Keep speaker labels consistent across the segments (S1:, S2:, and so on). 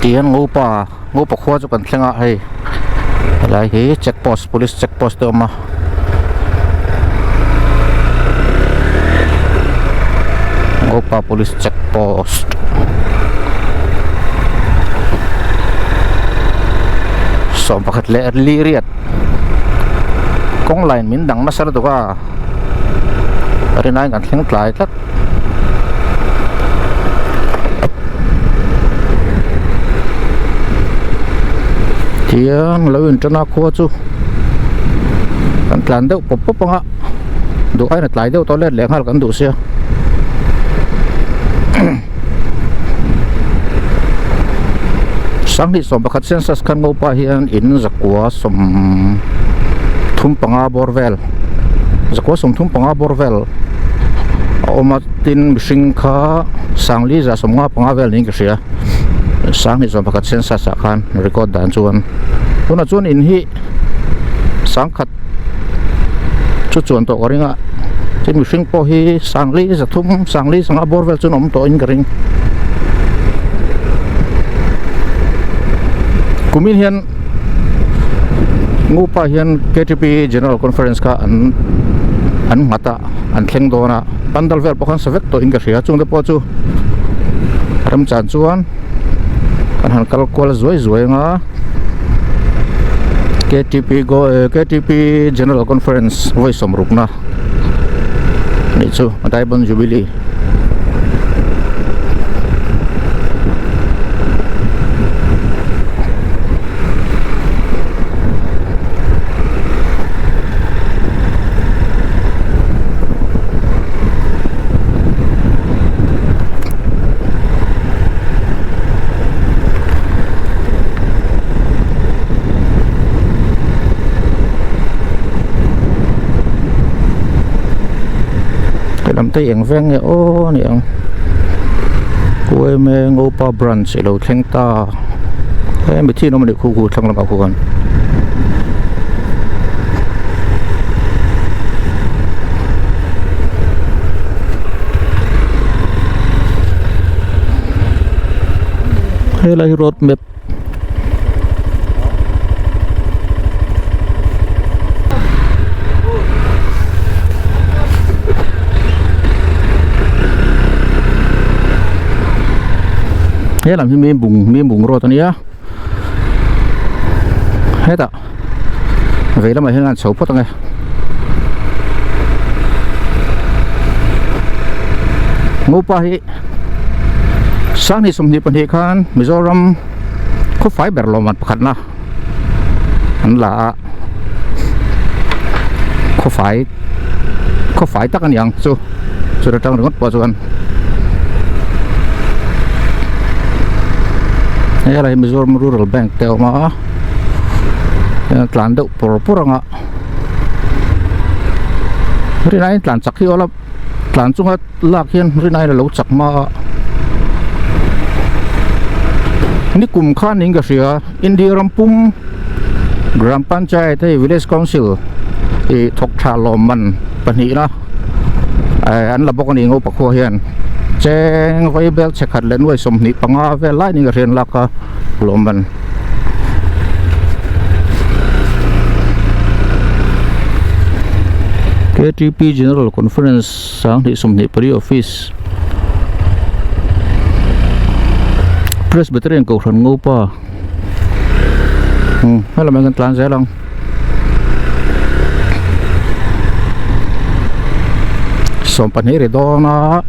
S1: Tihian Ngopa Ngopa khua chu kan thleng a hei helai hi check post police check post te a awm a. Ngopa police check post 11 leh li riat kawng line min dang nasa lutuk a rinaiin kan thleng tlai tlat. Tiang lo in tan a khua chu kan tlan deuh pawp pawp ang a duh aiin a tlai deuh tawh let leh nghal kan duh sia sanghnih 11 census khan ngopa hian in zakua 35 bawr vel zakua 35 bawr vel a awm a tin mihring kha sangli za 55 vel niin ka hria sanghnih 11 census ah khan record dan chuan tunah chuan in hi sangkhat chu chuan tawh ka ring a tin mihring pawh hi sangli zathum sangli sangha bawr vel chuan awm tawhin ka ring kumin hian Ngupa hian K_T_P General Conference kha an an nghat a an thleng dawn a pandal vel pawh khan sa vek tawhin ka hria chungte pawh chu remchan chuan kan han kal kual zuai zuai anga K_T_P go K_T_P General Conference vawi sawmrukna nih chu Diamond Jubilee. Lam te eng veng nge aw ni ang Kuaime Ngopa branch ilo thleng ta he mi thin awm a nih khu khu thlang lamah khuan. Helai hi road map he lam hi mi bung mi bung road a nia hetah vei lamah hian an chho phawt ang e Ngopa hi Sanghnih 22 khan Mizoram khawfai ber lawmman pakhatna an la a khawfai khawfai tak a ni ang chu chu atang ringawt pawh chuan helai hi Mizoram Rural Bank te a awm a tlan deuh pawr pawr ang a rinaiin tlan chak hi awla tlan chunga lak hian rinaiin a lo chak hma a nikum khan niin ka hria India ram pum Gram Panchayat hei Village Council ih thawk tha lawmman pahnihna eh an la bawk a ni Ngopa khua hian cheng vawi bel chhe khat leh nuai 25 vel lai niin ka hria an lak a lawmman. K_T_P General Conference sanghnih 24 office Presbyterian Kohhran Ngopa umm helamah hian kan tlan zel ang 12 ri dawn a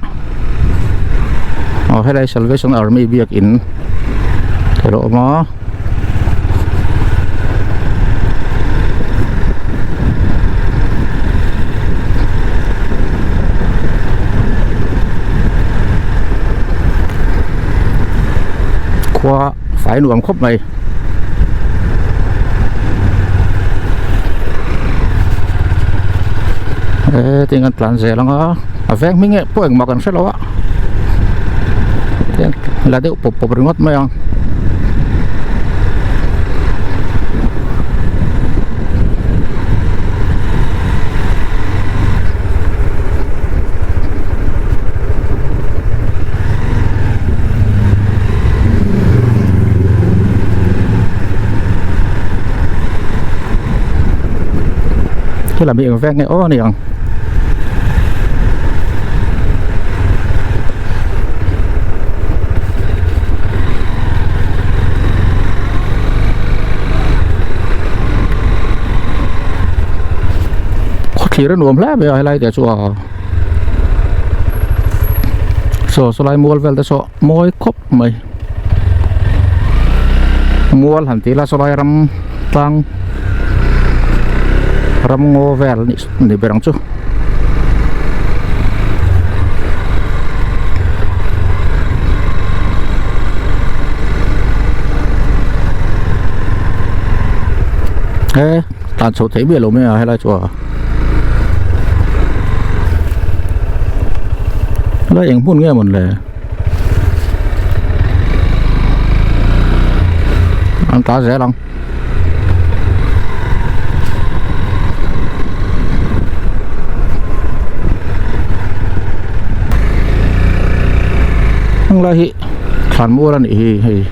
S1: aw helai Salvation Army biakin a lo awm a. Khua fai nuam khawp mai. He tin kan tlan zel ang a a veng hming eh pawh engmah kan hre lo a la deuh pawp pawp ringawt mai ang. Helam hi eng vek nge aw a ni ang. Khawthlir a nuam hle mai a helai te chu a saw sawlai mual vel te saw mawi khawp mai mual han tih ila sawlai ram tlang ram ngaw vel a ni ber ang chu. He tlan chho theih miah lo mai a helai chu a helai eng hmun nge mawn le an tla zel ang. Heng lai hi thlan mual a nih hi hei.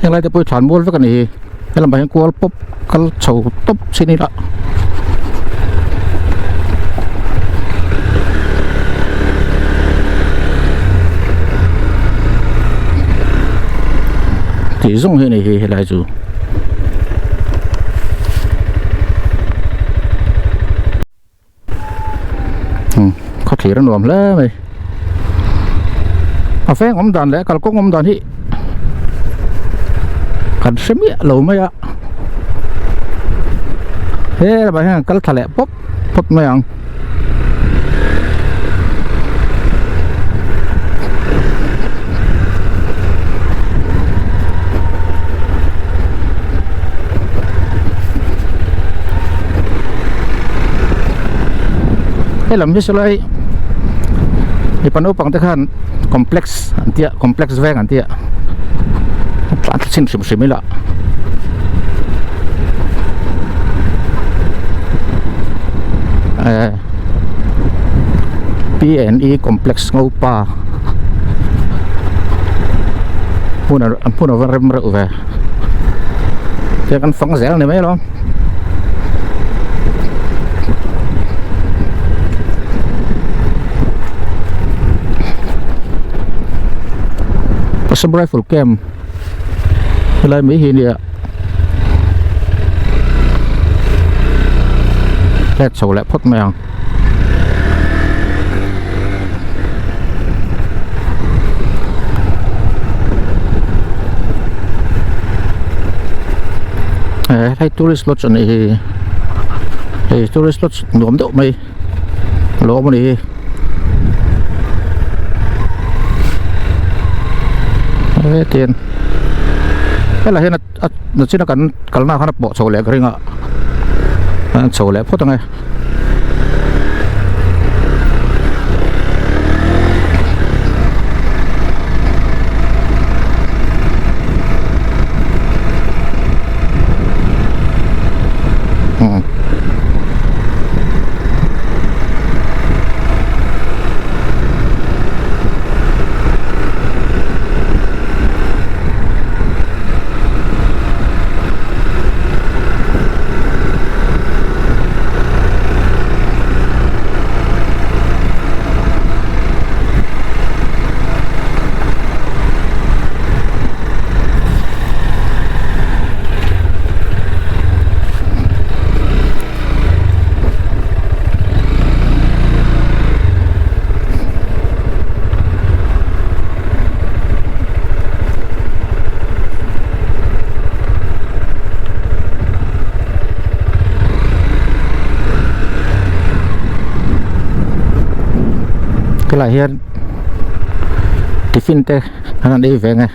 S1: Helai te pawh hi thlan mual vek a ni hi helamah hian kual pawp kal chho tawp chin ila tih zawng hi a ni hi helai chu. Khawthlir a nuam hle mai a veng awm dan leh kalkawng awm dan hi kan hre miah lo mai a he lamah hian kal thla leh pawp pawp mai ang. Helam hi sawlai mipa naupang te khan complex an tia complex veng an tia tlan thla chhin hrim hrim ila eh P and E complex ngopa hmun a hmun a va rem reuh ve. Tiang kan fang zel a ni mai alawm. Assam Rifle Camp helai mai hi nia let chho leh phawt mai ang. Hei tourist lodge a nih hi hei tourist lodge nuam deuh mai a lo awm a nih hi hetiang helaiah hian a nachina kan kalna khan a pawh chho leh ka ring a an chho leh phawt ang e. Helaiah hian tiffin te an han ei ve ang e.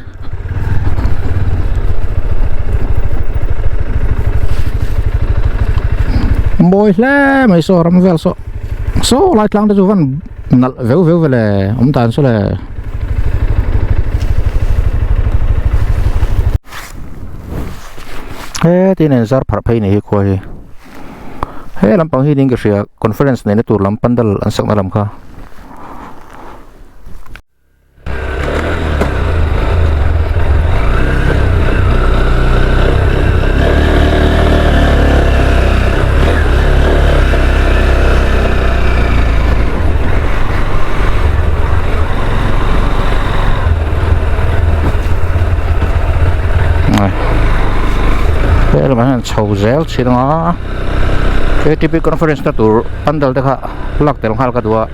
S1: Mawi hle mai saw ram vel saw saw lai tlang te chu van nalh veu veu vele awm dan saw le. He tin in zar pharh phei ni hi khua hi he lampang hi niin ka hria conference neihna tur lam pandal an sakna lam kha. He lamah hian chho zel thin anga K T P conference na tur pandal te kha lak tel nghal ka duh a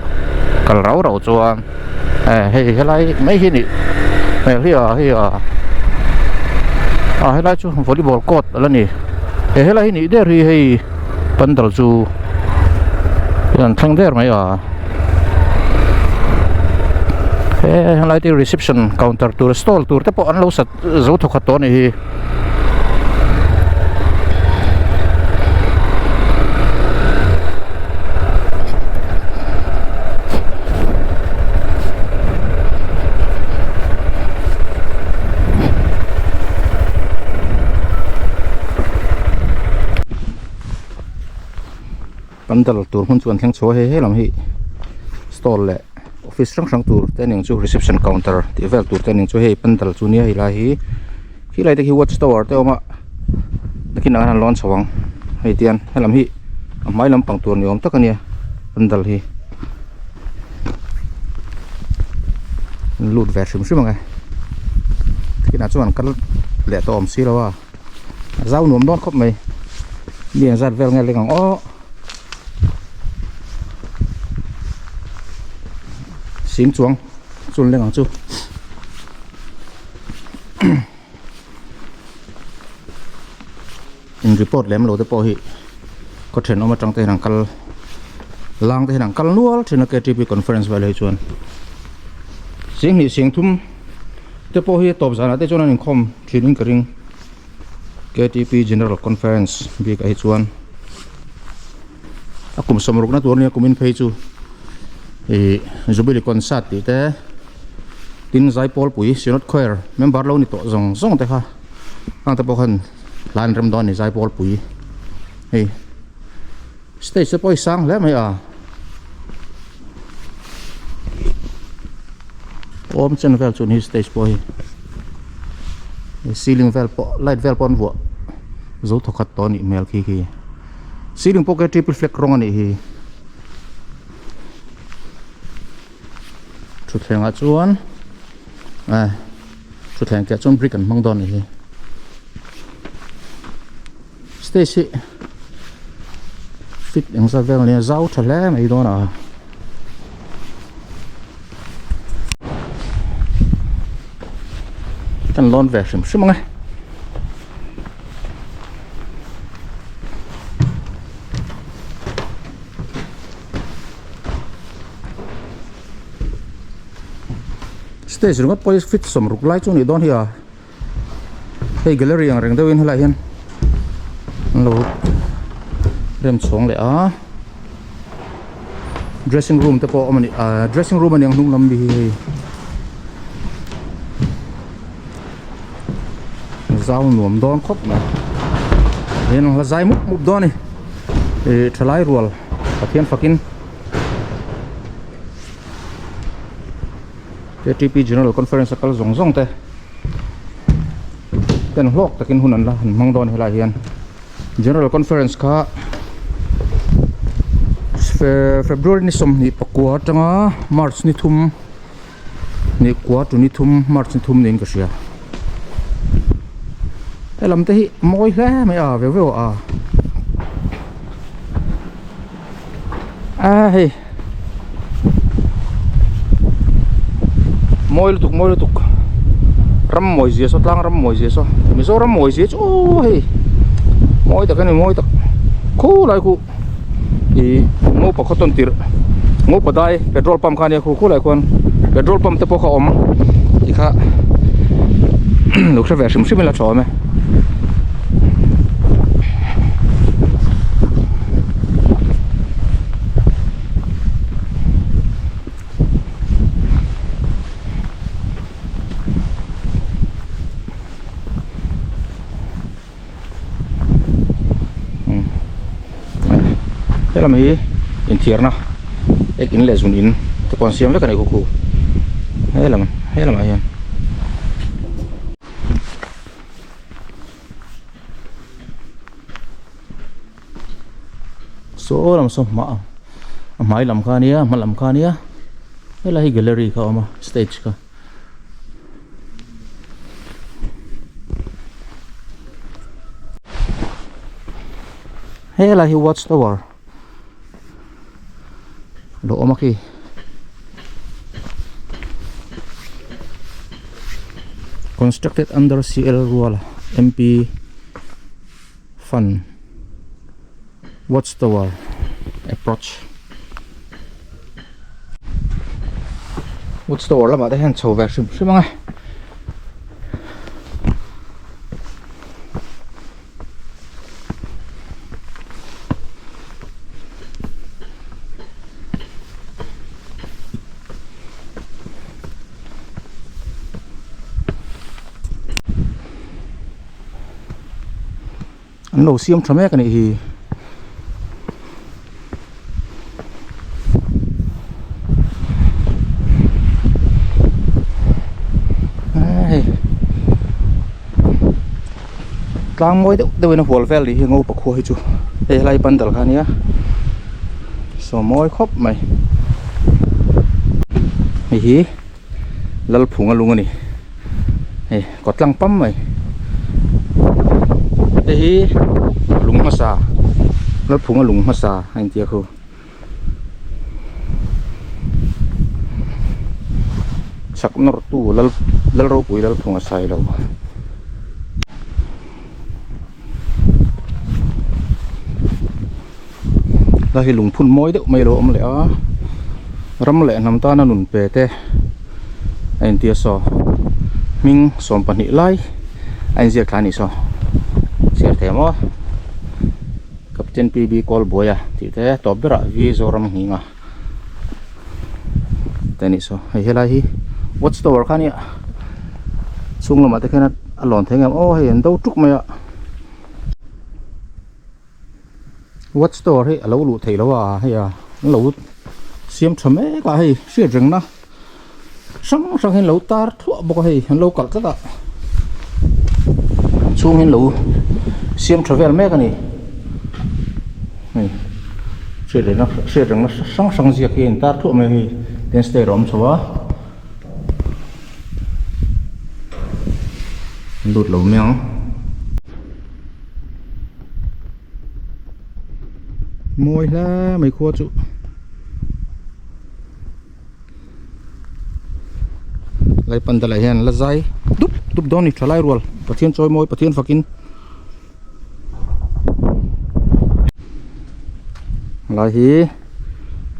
S1: kal rau rau chuan eh hei helai mai hi nih hmel hi a hei a ah helai chu volleyball court a la ni he helai hi nih der hi hei pandal chu an thleng der mai a he helai te reception counter tur stall tur te pawh an lo sat zo thawkhat tawh a nih hi. Pandal tur hmun chu an thleng chho a hei he lam hi stall leh office hrang hrang tur te ning chu reception counter tih vel tur te ning chu hei pandal chu nia helai hi khilai te khi watch tower te a awm a nakinah khan an lawn chho ang hei tian helam hi a hmai lampang tur ni awm tak a nia pandal hi an lut ve hrim hrim ang e nakinah chuan kal leh tawh awm si lo a a zau nuam dawn khawp mai mi engzat vel nge leng ang aw. Sing chuang chun leng ang chu in report lem lo te pawh hi khaw thenawm atang te hian an kal lang te hian an kal nual thin a K T P conference vel hi chuan sing hnih sing thum te pawh hi tawp zanah te chuan an inkhawm thin in ka ring K T P general conference bik ah hi chuan. A kum sawmruk na tur ania kumin phei chu ih jubilee concert tih te tin zaipawl pui synod choir member lo ni tawh zawng zawng te kha hang te pawh khan hla an rem dawn a ni zaipawl pui hei stage te pawh hi sang hle mai a awm chen vel chu ni stage pawh hi ceiling vel pawh light vel pawh an vuah zo thawkhat tawh a nih hmel khi khi. Ceiling pawh khi triple flag rawng a nih hi thutthleng ah chuan eh thutthleng tih ah chuan brick an hmang dawn a nih hi stage hi fit engzat vel ania zau tha hle mai dawn a. Kan lawn ve hrim hrim ang e. Stage ringawt pawh hi fit sawmruk lai chu a nih dawn hi a hei gallery ang reng deuhin helaiah hian an lo rem chhawng leh a dressing room te pawh a awm a ni ahh dressing room a ni ang hnung lam mi hi hei. Zau nuam dawn khawp mai hian la zai mup mup dawn a ni ih thalai rual Pathian fakin K T P General Conference a kal zawng zawng te ten hlawk takin hun an la han hmang dawn helaiah hian General Conference kha February ni sawmhnih pakua atanga March ni thum. Ni kua tu ni thum march ni thum niin ka hria helam te hi mawi hle mai a veu veu a a hei mawi lutuk mawi lutuk ram mawi zia saw tlang ram mawi zia saw mizoram mawi zia chu aw hei mawi tak a ni mawi tak khulai khu ih naupang khaw tawn tirh. Ngopa dai petrol pump kha ania khu khulai khuan petrol pump te pawh kha a awm ti kha lo hre ve hrim hrim ila tha awm e. Helam hi inthiarna ek in leh zun in te pawh an siam vek a ni khaw khu helam helamah hian. Saw lam saw hma a hmai lam kha ania hma lam kha ania helai hi gallery kha a awm a stage kha. Helai hi watch tower lo awm a khi constructed under C_L Ruala M_P fund watch tower approach watch tower lamah te hian chho ve hrim hrim ang e. An lo siam tha mek a nih hi. Hei tlang mawi deuh deuh in a hual vel nih hi ngo pakhua hi chu hei helai bundle kha ania saw mawi khawp mai hei hi Lalphunga lung a ni hei kawt tlang pam mai hei hi lung hmasa Lalphunga lung hmasa a intia khu. Chak nawr tu lal lal ropui Lalphunga sailo. Lai hi lungphun mawi deuh mai a lo awm leh a ram leh hnam tana nun pe te a intia saw hming 12 lai a inziak thla a nih saw chhiar thei ang aw Captain P_B Kawlbuaia tih te tawp berah V Zoram Nghinga te a nih saw hei helai hi watch tower kha a nia chhung lamah te khian a lawn thei ang em aw hei an do tuk mai a. Watch tower hi a lo luh theih loh a hei a an lo siam tha mek a hei hriat reng na hrang hrang hian lo tar thuah bawk a hei an lo kalh tlat a chhung hi an lo siam tha vel mek a ni hei hriat reng na hriat reng na hrang hrang ziak hi a in tar thuah mai a hei tin stair a awm chho a an lut lo mai ang. Mawi hle mai khua chu lai pandal ah hian la zai dup dup dawn a ni tha lai rual Pathian chawi mawi Pathian fakin lai hi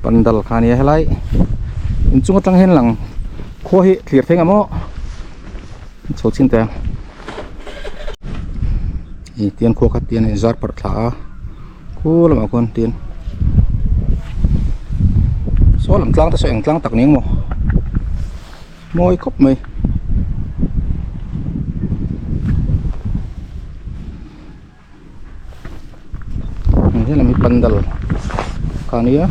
S1: pandal kha a nia helai inchung atang hian lang khua hi thlir thleng ang maw chho chin teh ang. Ih tian khua khat tian a inzar parh thla a khu lamah khuan tian saw lam tlang te saw eng tlang tak ni ang maw mawi khawp mai. Helam hi pandal kha a nia.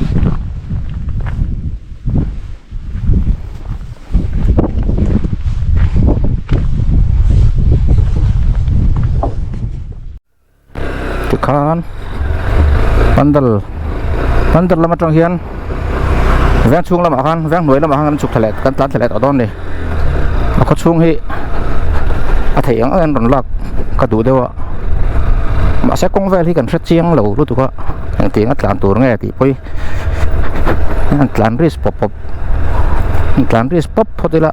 S1: Tikhan pandal pandal lam atang hian veng chhung lamah khan veng hnuai lamah khan kan chhuk thla leh kan tlan thla leh tawh dawn a ni a khaw chhung hi a theih ang ang in rawn lak ka duh deuh a mahse kawng vel hi kan hre chiang lo lutuk a engtiang a tlan tur nge tih pawh hi an tlan risk pawp pawp an tlan risk pawp phawt ila.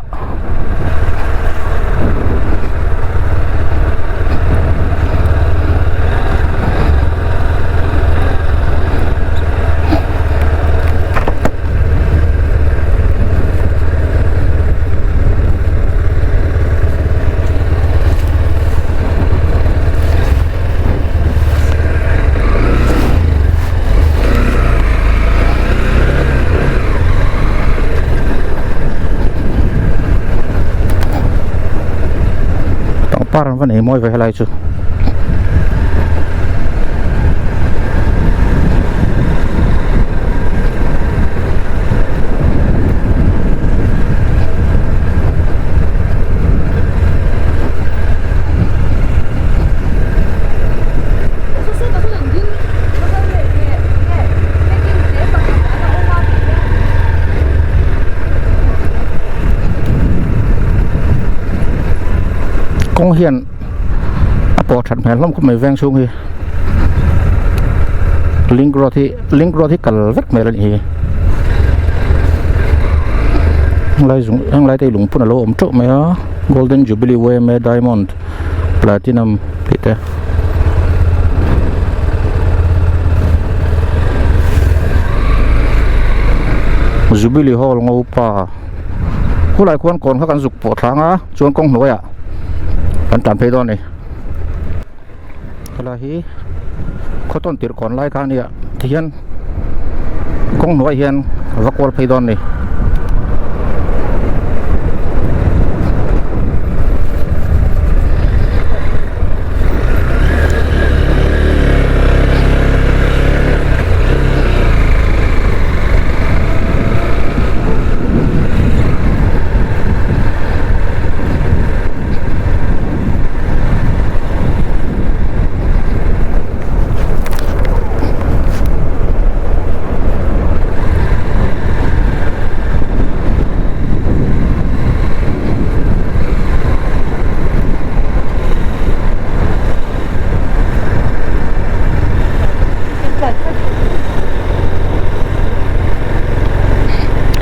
S1: an va nei mawi ve helai chu. Kawng hian a pawh that hmel hlawm khawp mai veng chhung hi link road hi link road hi kal vek hmel a nih hi helai zung henglai te hi lungphun a lo awm teuh mai a golden jubilee yma diamond platinum tih te. Jubilee hall ngopa khulai khuan kawn kha kan zuk pawh thlang a chuan kawng hnuaiah kan tan phei dawn a ni helai hi khaw tawn tirh kawn lai kha a nia tihian kawng hnuaiah hian va kual phei dawn a ni.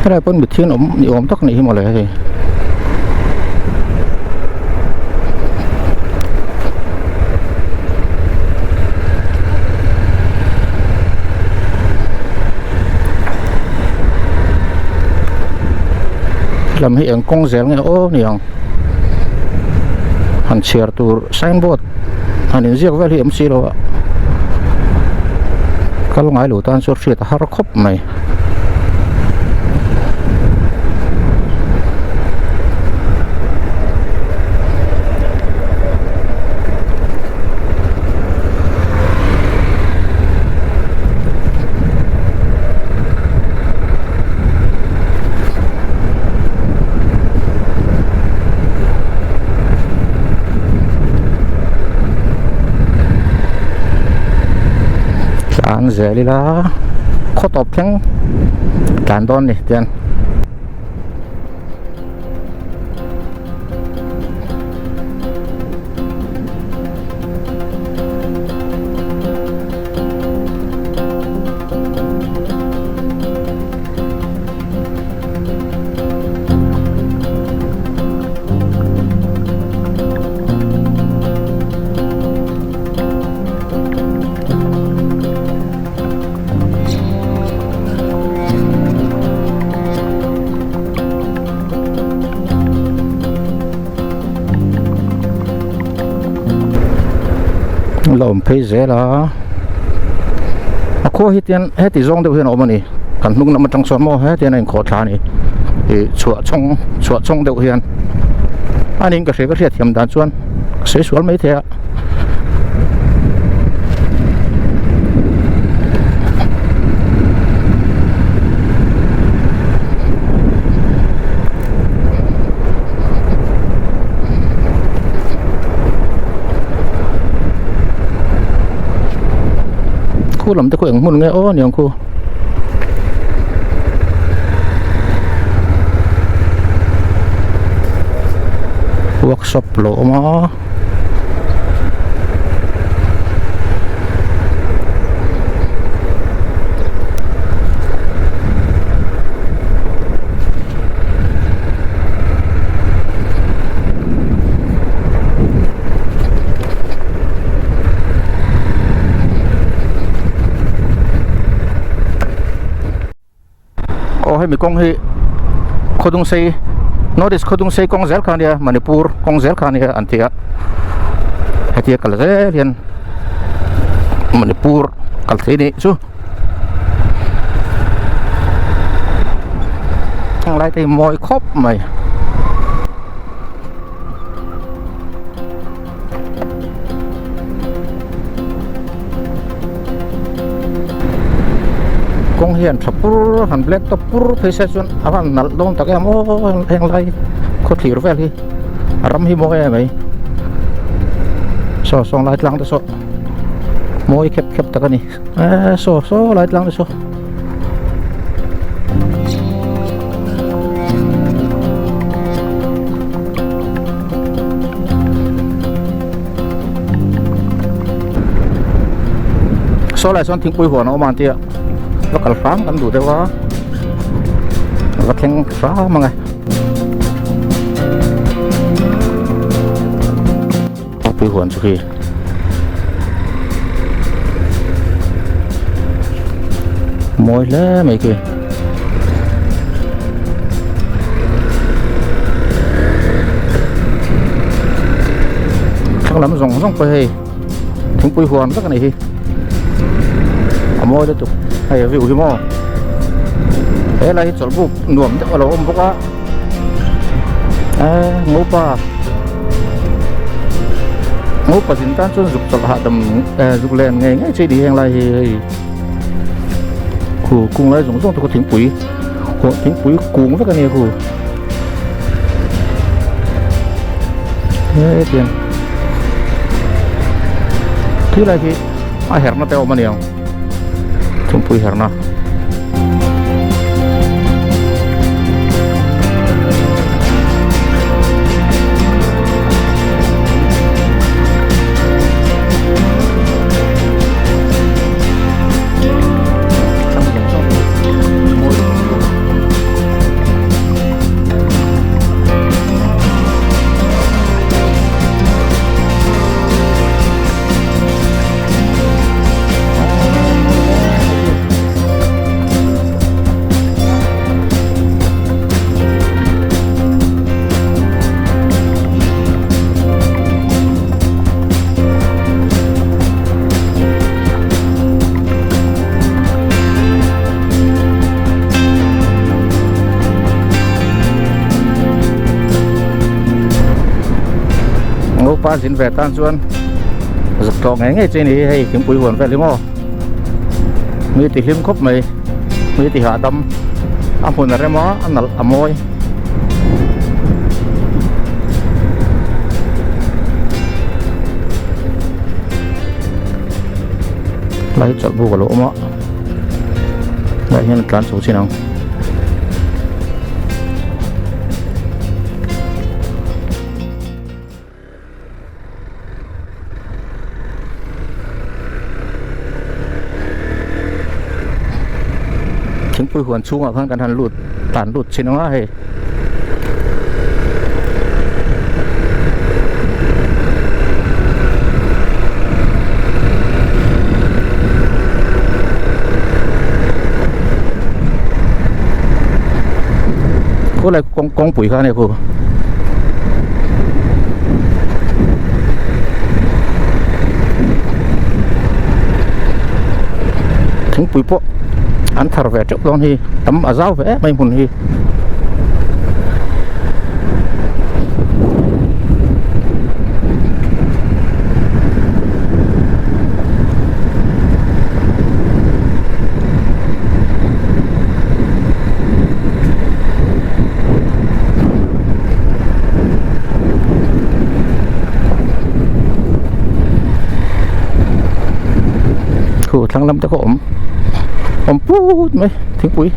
S1: Helai pawn mithian awm ni awm tak a nih hi mawle hei. Lam hi eng kawng zel nge aw niang han chhiar tur signboard han inziak vel hi awm si lo a kal ngai lo tan chuan hriat a har khawp mai. Tlan zel ila khaw tawp thleng tlan dawn ni tian. La awm phei zel a a khua hi tian heti zawng deuh hian a awm a ni kan hnung lam atang chuan maw hetian a inkhawh thla a ni ih chhuah chhawng chhuah chhawng deuh hian a niin ka hria ka hriat thiam dan chuan ka sawi sual mai thei a. Khu lam te khu eng hmun nge aw niang khu. Workshop lo awm a. Aw hemi kawng hi Khawdungsei North East Khawdungsei kawng zel kha ania Manipur kawng zel kha ania an ti a hetia kal zel hian Manipur kal thei anih chu heng lai te hi mawi khawp mai. Kawng hian tha pur han black top pur phei se chuan a van nalh dawn tak em aw heng lai khawthlir vel hi a ram hi mawi em mai saw saw lai tlang te saw mawi khep khep tak a ni eee saw saw lai tlang te saw. Saw lai sawn thingpui huan a awm a an tia va kal hram kan duh deuh a va thleng hram ang e thingpui huan chu khi mawi hle mai khi. Thlang lam zawng zawng pawh hei thingpui huan vek a nih hi a mawi lutuk hei a view hi maw helai hi chawlhbuk nuam deuh a lo awm bawk a eee ngopa ngopa zin tan chuan zuk chawlh hahdam eh zuk len ngei ngei chi a ni heng lai hi hei khu kung lai zawng zawng te khu thingpui hawh thingpui kung vek a nia khu hetiang khi lai khi a herna te a awm a niang thingpui herna. Ngopa zin ve tan chuan zuk tlawh ngei ngei che ni hi hei thingpui huan vel hi maw mi ti hlim khawp mai mi ti hahdam a hmun a rem a a nalh a mawi. Lai hi chawlh buk a lo awm a lai hian a tlan chho chin ang. Thingpui huan chhungah khan kan han lut tan lut chin ang a hei. Khulai kawng kawngpui kha a ni khu. Thingpui pawh an thar ve teuh dawn hi tam a zau ve em mai hmun hi. Khu thlang lam te khaw awm awm put mai thingpui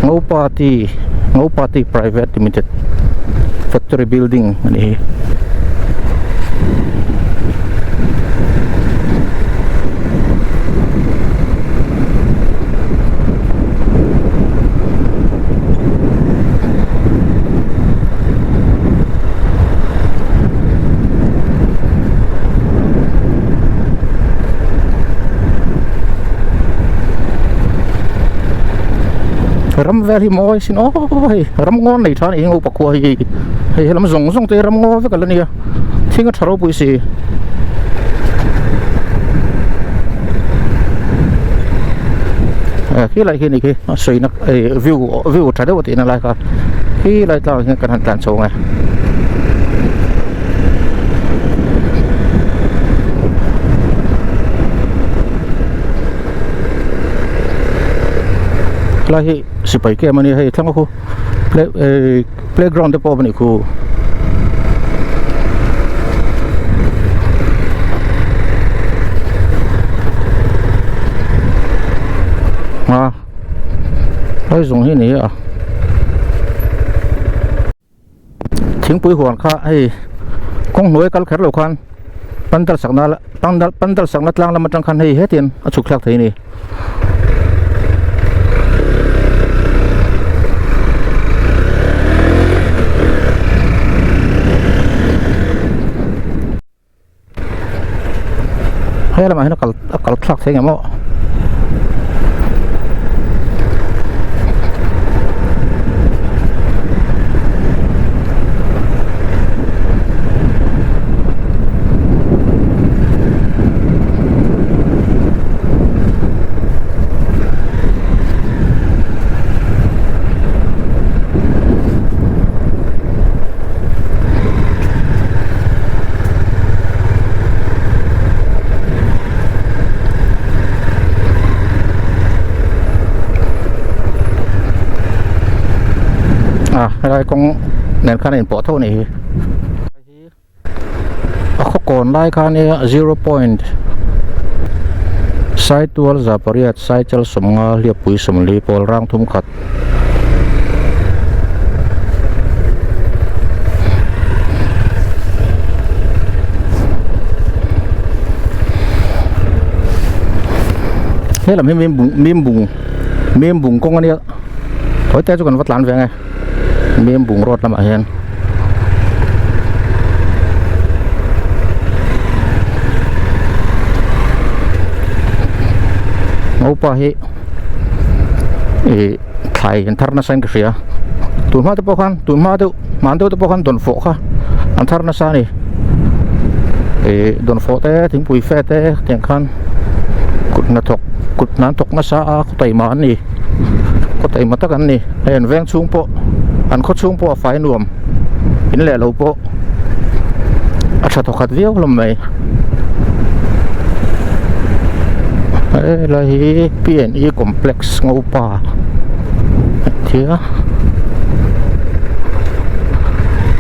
S1: Ngopa tea Ngopa tea private limited factory building a ni hi. Ram vel hi mawi sin aw hei ram ngaw nei tha a ni hi upa khua hi hei helam zawng zawng te hi ram ngaw vek a la nia thing a tha ropui si. Khi lai khi ni khi a sawi na view view tha deuh a tihna lai kha khi lai tlang ah hian kan han tlan chho ang e. Helai hi sipai camp a nia hei thlang a khu play eh playground te pawh a awm a nih khu. A hei zawng hi a ni a. Thingpui huan kha hei kawng hnuai kal kher lo khan pandal sakna pandal pandal sakna tlang lam atang khan hei hetiang a chhuk thlak thei a ni. He lamah hian a kal a kal thlak thei ngem aw. A helai kawng nen khan a inpawh tho a nih hi a khaw kawn lai khan hi zero point saitual za pariat saichal sawmnga hliappui sawmli pawl rang thum khat. He lam hi mim bung mim bung mim bung kawng a nia thawi te chu kan va tlan ve ang e mim bung road lamah hian. Naupa hi ih thlai an thar nasa in ka hria tun hma te pawh khan tun hma deuh hman deuh te pawh khan dawnfawh kha an thar nasa a ni ih dawnfawh te thingpui fe te tiang khan kut hnathawk kut hna an thawk nasa a khaw taima an ni khaw taima tak an ni hei an veng chhung pawh an khaw chhung pawh a fai nuam in leh lo pawh a tha thawkhat viau hlawm mai. Helai hi P&E complex Ngopa thia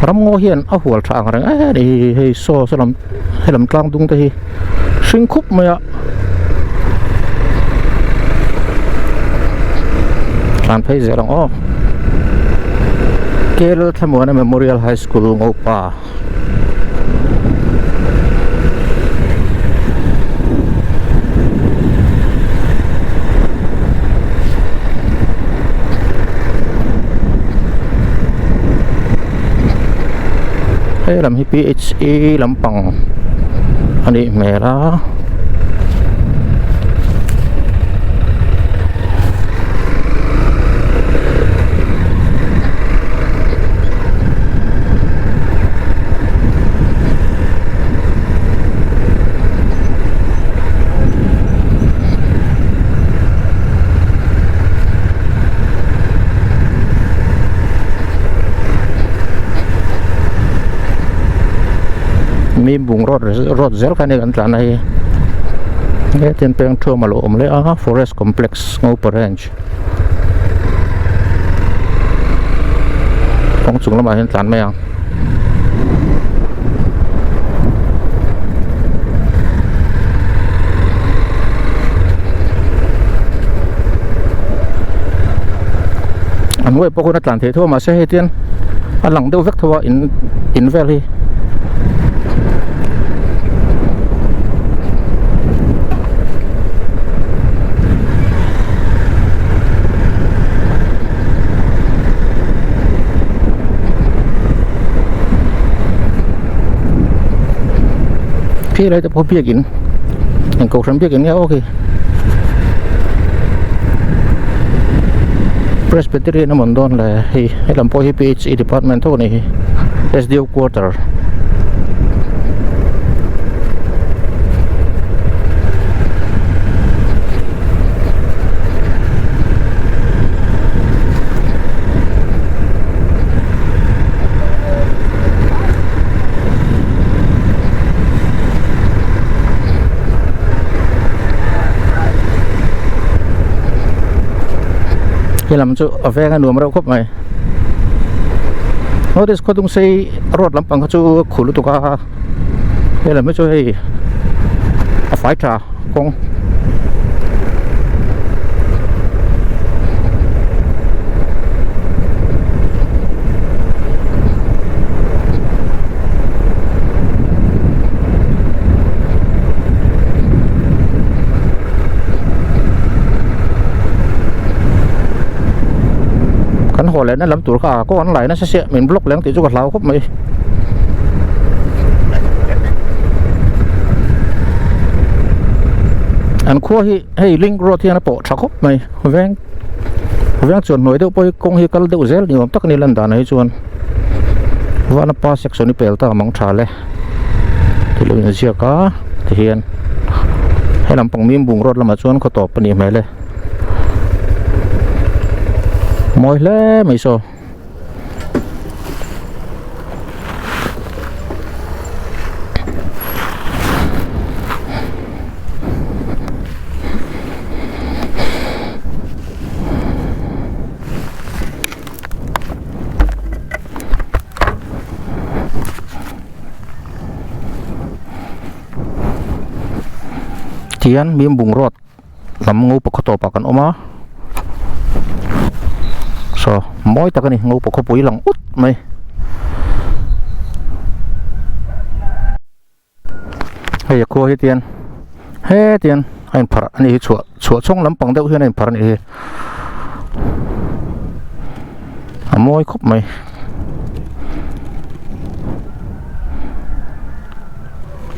S1: ramngaw hian a hual tha ang reng em hi hei saw saw lam helam tlang dung te hi hring khup mai a tlan phei zel ang aw Kerala Thlamuana Memorial High School Ngopa. He lam hi P_H_E lampang a nih hmel a. Mi bungraw road zel kha ani kan tlan a hei hetin peng thuam alo awm leh a forest complex ngopa range. Kawng chung lamah hian tlan mai ang. An hnuai pawh khawn a tlan theih tho a mahse hei tian a lang deuh vek tho a in in vel hi. Khi lai te pawh biakin eng kohhran biakin nge aw khi Presbyterian a mawn dawn le hei helam pawh hi P_H_E department tho a ni hi S_D_O quarter. He lam chu a veng a nuam reuh khawp mai. North East khawdung sei road lampang kha chu a khu lutuk a he lam hi chu hei a fai tha kawng. Kan haw lehna lam tur kha a kawng an lai nasa sia min block leng tih chu ka hlau khawp mai. An khua hi hei link road hian a pawh tha khawp mai veng veng chuan hnuai deuh pawh hi kawng hi kal deuh zel ni awm tak a ni lan danah hi chuan Vanapa section hi pel ta mang tha le thil a inziak a tihian he lampang Mimbung road lamah chuan khaw tawp a nih hmel e mawi hle mai saw. Tihian Mimbung road lam ngo pakhaw tawpah kan awm a saw mawi tak a ni ngo pakhaw pui lang ut mai. Hei a khua hi tian hetian a inpharh a nih hi chhuah chhuah chhawng lampang deuh hian a inpharh a nih hi a mawi khawp mai.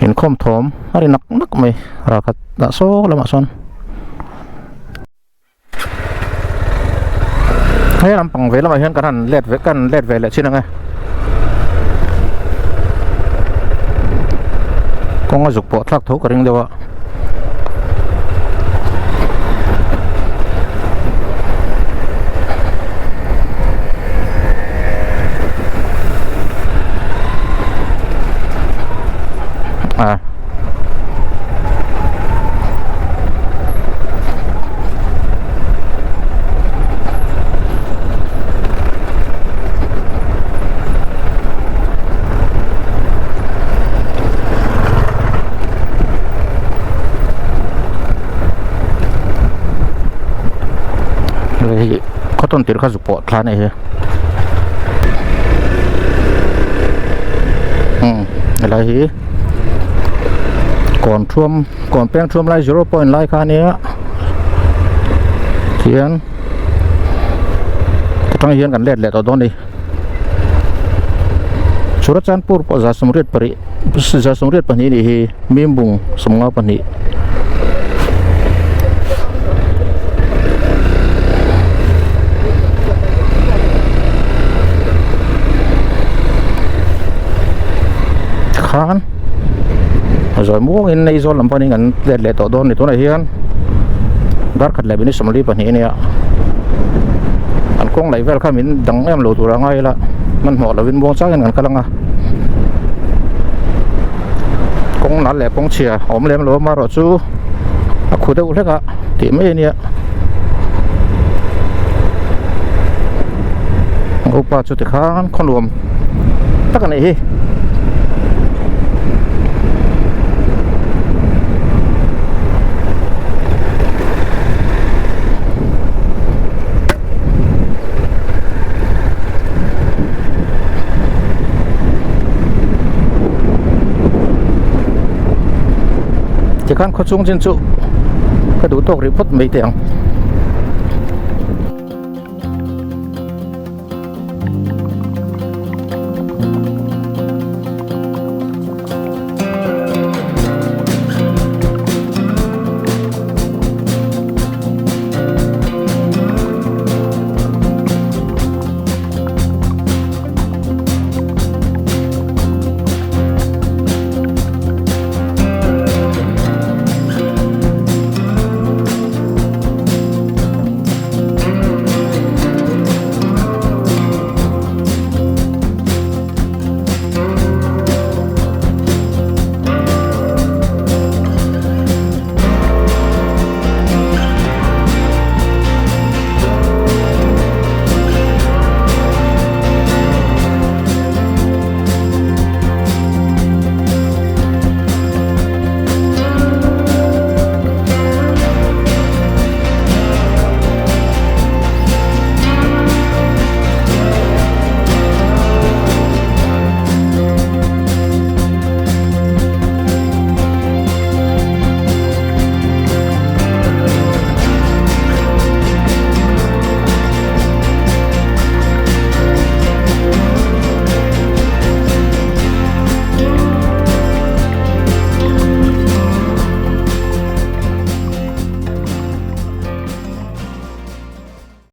S1: Inkhawm thawm a ri nak nak mai ralkhat dah saw lamah sawn. He lampang ve lamah hian kan han let ve kan let ve leh chin ang e kawng a zuk pawh thlak tho ka ring deuh a. A hei cotton tir kha zuk pawh thla a nih hi umm helai hi. Kawn thuam kawn peng thuam lai zero point lai kha ania tihian atang hian kan let leh tawh dawn a ni Churachandpur pawh za sawmriat pahnih za sawmriat pahnih anih hi Mimbung sawmnga pahnih. Khan zawi muangin Aizawl lam panin kan let leh tawh dawn a ni tunah hian dar khat leh minute 42 a nia an kawng laih vel kha min dang em lo tur a ngai ila hmanhmawh lovin muang changin kan kal ang a. Kawng nal leh kawng chhia a awm lem lo amaherawh chu a khu deuh hlek a tih mai a nia upa chu tikhan khaw nuam tak a nih hi. Tikhan khaw chung chin chu ka duh tawk rih phawt mai teh ang.